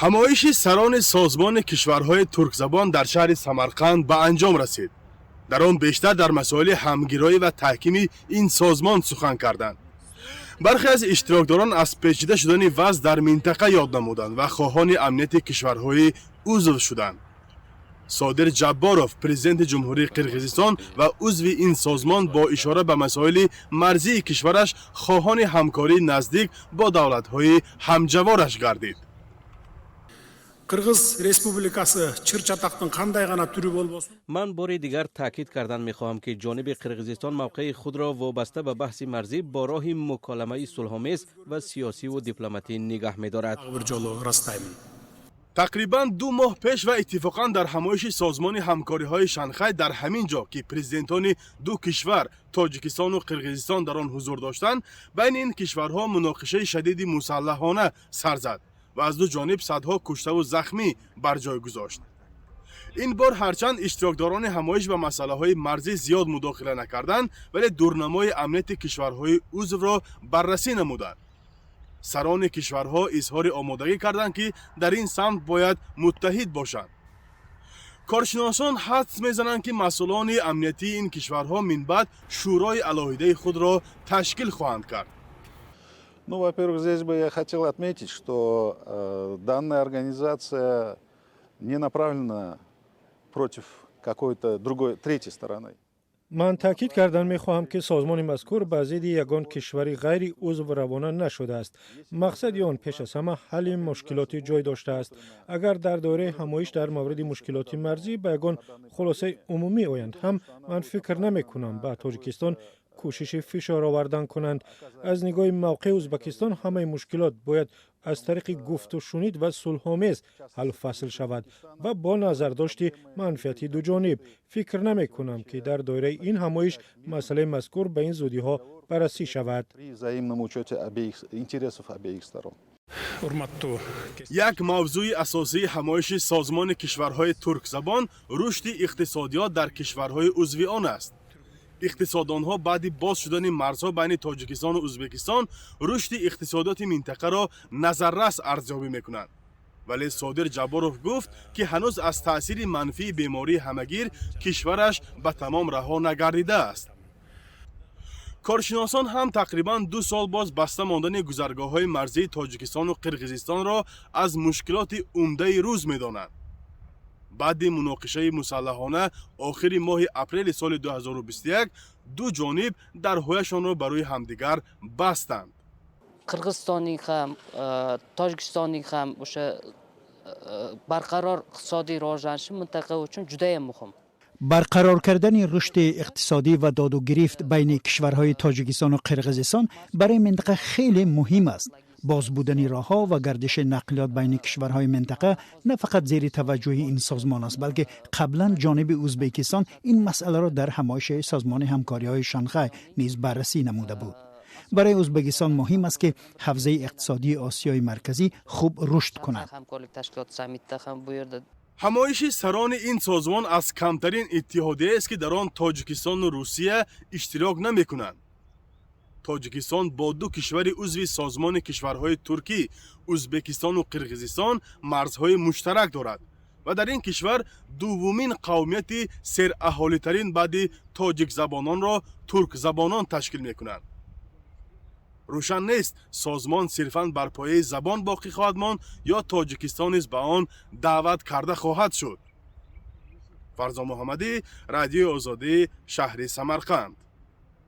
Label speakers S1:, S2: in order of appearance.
S1: Ҳамоиши сарони созмони кишварҳои туркзабон дар шаҳри Самарқанд ба анҷом расид. Дар он бештар дар масоили ҳамгироӣ ва таҳкими ин созмон сухан карданд. Бархе аз иштирокдорон аз печида шудани вазъ дар минтақа ёд намуданд ва хоҳони амнияти кишварҳои узв шуданд. Содир Ҷабборов, президенти Ҷумҳурии Қирғизистон ва узви ин созмон, бо ишора ба масоили марзии кишвараш хоҳони ҳамкории наздик бо давлатҳои ҳамҷавораш гардид.
S2: Кыргыз Республикасы чыр чатактын кандай гана түрү болбосун
S3: Ман бори дигар таъкид кардан мехоҳам, ки ҷониби Қирғизистон мавқеи худро вобаста ба баҳси марзӣ бо роҳи муколамаи сулҳомез ва сиёсиву дипломатӣ нигаҳ медорад.
S2: Дагы бир жолу ырастаймын.
S1: Тақрибан 2 моҳ пеш ва иттифоқан дар ҳамоиши Созмони ҳамкориҳои Шанхай дар ҳамин ҷо, ки президентони ду кишвар, Тоҷикистону Қирғизистон, дар он ҳузур доштанд, байни ин кишварҳо муноқишаи шадиди мусаллаҳона сар зад ва аз ду ҷониб садҳо куштаву захмӣ бар ҷой гузошт. Ин бор ҳарчанд иштирокдорони ҳамоиш ба масъалаҳои марзӣ зиёд мудохила накарданд, вале дурнамои амнияти кишварҳои узвро баррасӣ намуданд. Сарони кишварҳо изҳори омодагӣ карданд, ки дар ин самт бояд муттаҳид бошанд. Коршиносон ҳадс мезананд, ки масъулони амниятии ин кишварҳо минбаъд шӯрои алоҳидаи худро ташкил хоҳанд кард.
S4: Ну, во-первых, здесь бы я хотел отметить, что данная организация не направлена против какой-то другой, третьей стороны.
S5: Ман таъкид кардан мехоҳам, ки созмони мазкур ба зидди ягон кишвари ғайри узв равона нашудааст. Мақсади он пеш аз ҳама ҳалли мушкилоти ҷой доштааст. Агар дар доираи ҳамоиш дар мавриди мушкилоти марзӣ ба ягон хулосаи умумӣ оянд ҳам, ман фикр намекунам ба Тоҷикистон кӯшиши фишор овардан кунанд. Аз нигоҳи мавқеи Ӯзбекистон ҳамаи мушкилот бояд аз тариқи гуфтушунид ва сулҳомез ҳаллу фасл шавад ва бо назардошти манфиати дуҷониб. Фикр намекунам, ки дар доираи ин ҳамоиш масъалаи мазкур ба ин зудиҳо баррасӣ шавад.
S4: При взаимном учете обеих, интересов обеих сторон.
S2: Урматтуу
S1: Як мавзӯи асосии ҳамоиши созмони кишварҳои туркзабон рушди иқтисодиёт дар кишварҳои узви он аст. Иқтисоддонҳо баъди боз шудани марзҳо байни Тоҷикистону Ӯзбекистон рушди иқтисодиёти минтақаро назаррас арзёбӣ мекунанд, вале Содир Ҷабборов гуфт, ки ҳанӯз аз таъсири манфии бемории ҳамагир кишвараш ба тамом раҳо нагардидааст. Коршиносон ҳам тақрибан 2 сол боз баста мондани гузаргоҳҳои марзии Тоҷикистону Қирғизистонро аз мушкилоти умдаи рӯз медонанд. Баъди муноқишаи мусаллаҳона охири моҳи апрели соли 2021 ду ҷониб дарҳояшонро ба рӯи ҳамдигар бастанд.
S6: Qirg'izistonning ham, Tojikistonning ham o'sha barqaror iqtisodiy rivojlanishi mintaqa uchun judayam muhim.
S7: Барқарор кардани рушди иқтисодӣ ва доду гирифт байни кишварҳои Тоҷикистону Қирғизистон барои минтақа хеле муҳим аст. Боз будани роҳҳо ва гардиши нақлиёт байни кишварҳои минтақа на фақат зери таваҷҷӯҳи ин созмон аст, балки қаблан ҷониби Ӯзбекистон ин масъаларо дар ҳамоиши Созмони ҳамкориҳои Шанхай низ баррасӣ намуда буд. Барои Ӯзбекистон муҳим аст, ки ҳавзаи иқтисодии Осиёи Марказӣ хуб рушд кунад.
S6: Hamkorlik tashkiloti sammitida ham bu yerda
S1: Ҳамоиши сарони ин созмон аз камтарин иттиҳодияест, ки дар он Тоҷикистону Русия иштирок намекунанд. Тоҷикистон бо ду кишвари узви созмони кишварҳои туркӣ, Ӯзбекистону Қирғизистон, марзҳои муштарак дорад ва дар ин кишвар дуввумин қавмияти сераҳолитарин баъди тоҷикзабононро туркзабонон ташкил мекунанд. Рӯшан нест, созмон сирфан бар пояи забон боқӣ хоҳад монд ё Тоҷикистон низ ба он даъват карда хоҳад шуд. Фарзон Муҳаммадӣ, Радиои Озодӣ, шаҳри Самарқанд.